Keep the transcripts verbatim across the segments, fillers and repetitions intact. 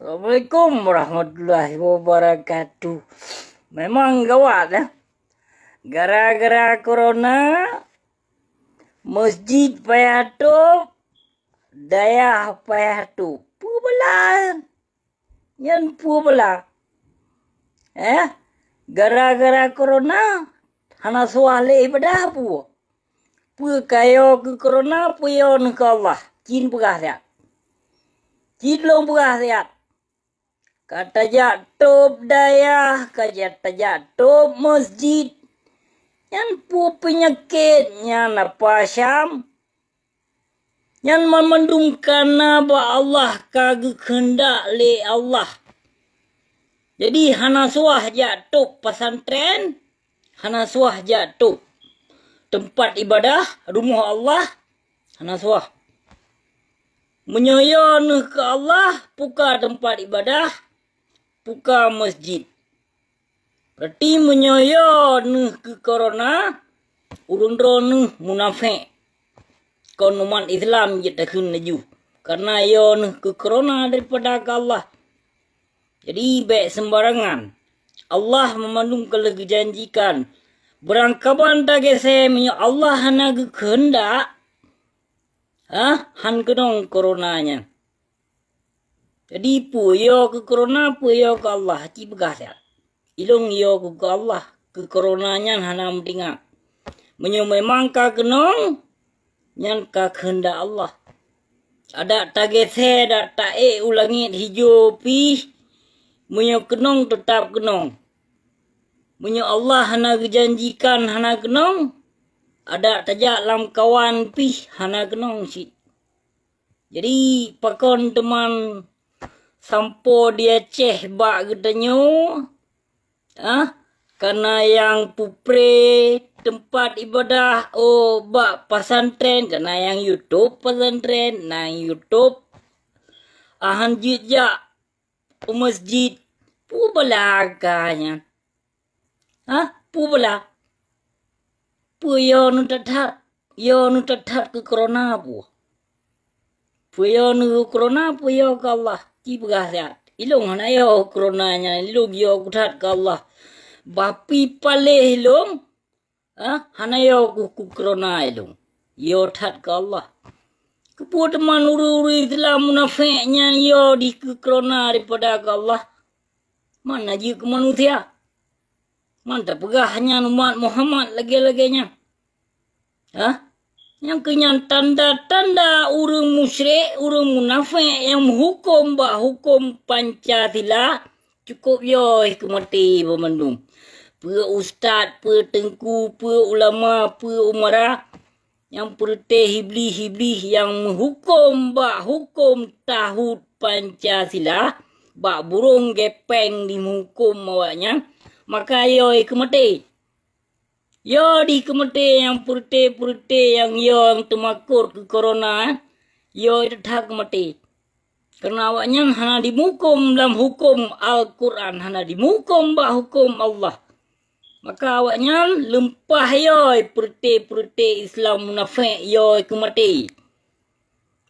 Assalamualaikum warahmatullahi wabarakatuh. Memang gawat, ya. Gara-gara corona, masjid payah tôp, dayah payah tôp. Peue bala? Nyan peue bala? Eh? Gara-gara corona, hana suah lé ibadah peue? Peue ka yo keu corona, peue yo neuh keu Allah? Cit peugah siat. Cit lôn peugah siat. Ka tajak tôp dayah, ka ja-, tajak tôp masjid. Nyan peue peunyakét nyan, apa Syam? Nyan banmandum kana bak Allah, ka geukheundak lé Allah. Jadi, hana suah jak tôp pesantren, hana suah jak tôp teumpat ibadah, rumoh Allah, hana suah. Meunyoe yo neuh keu Allah, peue ka teumpat ibadah, peue ka masjid. Berarti meunyoe yo neuh keu corona, ureuëng droeneuh munafék. Kon umat Islam jeuet takheun laju, karena yo neuh keu corona daripada keu Allah. Jadi, bék seumbarangan. Allah meumandum ka lheueh geujanjikan. Beurangkaban tagésé meunyoe Allah hana geukheundak, hah, han keunong corona nyan. Jadi, peue yo keu corona, peue yo keu Allah, ci peugah siat. Ilôn yo keu, keu Allah, keu corona nyan hana meutingat. Meunyoe memang ka keunong, nyan ka keuheundak Allah. Adak tagésé, adak taék u langét hijo pih, meunyoe keunong, teutab keunong. Meunyoe Allah hana geujanjikan hana keunong, adak tajak lamkawan pih hana keunong cit. Jadi, pakon teuma sampoe di Aceh bak geutanyoe, ah, kana nyang peupreh teumpat ibadah, oh, bak pesantren, kana nyang yo tôp pesantren, na nyang yo tôp, ah, han jeuet jak u masjid, peue bala ka nyan? Hah? Peue bala? Peue yo neuh that-that? Yo neuh that-that keu corona peue? Peue yo neuh keu corona, peue yo keu Allah? Ci peugah siat. Ilôn hana yo keu corona nyan, ilôn yo keu that keu Allah. Bah pih paléh ilôn, hah? Hana yo keu, keu corona ilôn. Yo that keu Allah. Keupeue teuma ureuëng-ureuëng Islam munafék nyan yo dikeu corona daripada keu Allah? Man na jeuet keu manusia? Man tapeugah nyan umat Muhammad lagée-lagée nyan? Hah? Nyang keu nyan tanda-tanda ureuëng musyrik, ureuëng munafék nyang meuhukôm bak hukôm Pancasila, cukôp yoh keu maté banmandum. Peue ustaz, peue teungku, peue ulama, peue umara, nyang peureuteh iblih-iblih nyang meuhukôm bak hukôm tauhid Pancasila, bak burông gépeng jimeuhukôm awaknyan, maka yoh keu maté. Yoh dih keu maté nyang peureuteh-peureuteh nyang yoh nyang teumakot keu corona, yoh that keu maté. Kareuna awaknyan hana jimeuhukôm lam hukôm Al-Quran, hana jimeuhukôm bak hukôm Allah. Maka awaknyan leumpah yoh peureuteh-peureuteh Islam munafék yoh keu maté.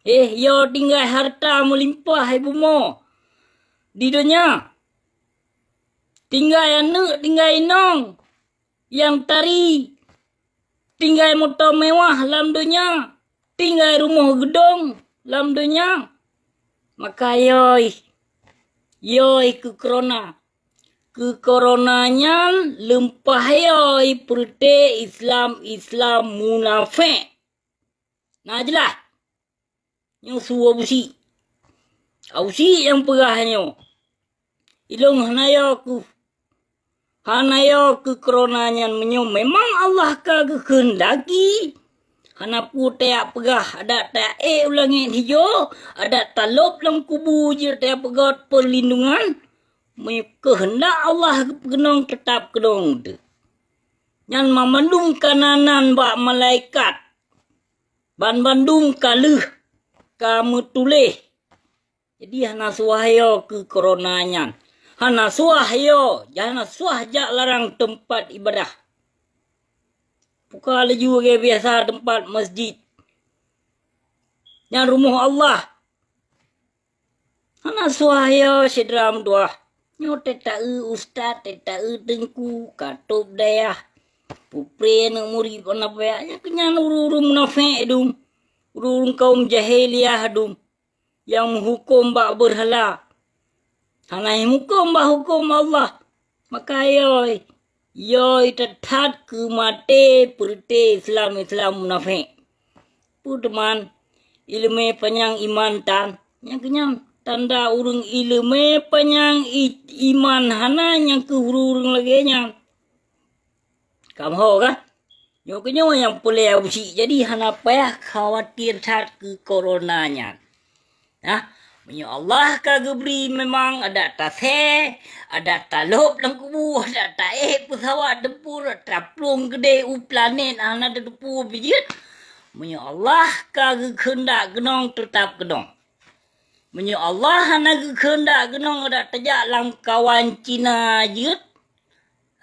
Eh, yoh tinggai hareuta meulimpah i bumoe di donya. Tinggai aneuëk, tinggai inong nyang tari, tinggai moto meuwah lam donya, tinggai rumoh geudong lam donya. Maka yoh, yoh keu corona. Keu corona nyan leumpah yoh peureuteh Islam-Islam munafék. Na jeulaih? Nyoe su Abusyik. Abusyik nyang peugah nyoe. Ilôn hana yo keu, hana yo keu corona nyan meunyoe memang Allah ka geukeundaki. Hana peue tajak peugah, adak taék u langét hijo, adak talôb lam kubu jeuet tajak peugöt peurlindungan. Meunyoe keuheundak Allah geupeugah keunong, teutab keunong teuh. Nyan mamandum ka na nan bak malaikat. Banmandum ka lheueh ka meutuléh. Jadi hana suah yo keu corona nyan. Hana suah yo, hana suah jak larang teumpat ibadah. Buka laju lagèe biasa teumpat masjid. Nyan rumoh Allah. Hana suah yo syedara meutuah. Nyoe teuta-eu ustaz, teuta-eu teungku, ka tôb dayah. Peupré aneuk murit hana payah, nyan keunyan ureuëng-ureuëng munafék dum. Ureuëng-ureuëng kaum jahiliyah dum. Nyang meuhukôm bak beurhala. Hana meuhukôm bak hukôm Allah. Maka yoi, yoi that-that keu maté peureuté Islam-Islam munafék. Peue teuma ileumé panyang iman tan? Nyang keunyan tanda ureuëng ileumé panyang i-, iman hana nyang keu ureuëng-ureuëng lagée nyan. Ka meuho kan? Nyoe keunyoe nyang peureulée Abusyik, jadi hana payah khawatir that keu corona nyan. Nah, meunyoe Allah ka geubri memang adak tasé, adak talôb lam kubu, adak taék peusawat tempur, taplueng keudeh u planet hana tateupeue pih jeuet. Meunyoe Allah ka geukheundak keunong, teutab keunong. Meunyoe Allah hana geukheundak keunong, adak tajak lam kawan Cina jeuet,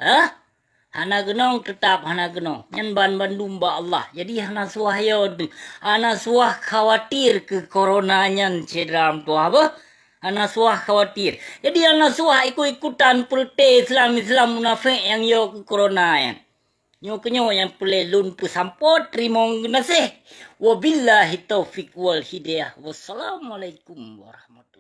hah? Hana keunong, teutab hana keunong. Nyan ban bandum bak Allah. Jadi hana suah yo, hana suah khawatir keu corona nyan syedara meutuah beuh. Hana suah khawatir. Jadi hana suah ikut-ikutan peureuté Islam-Islam munafék nyang yo keu corona nyan. Nyoe keunyoe nyang peureulée lôn peusampoe, teurimong geunaséh. Wabillahi taufiq wal hidayah. Wassalamualaikum warahmatullahi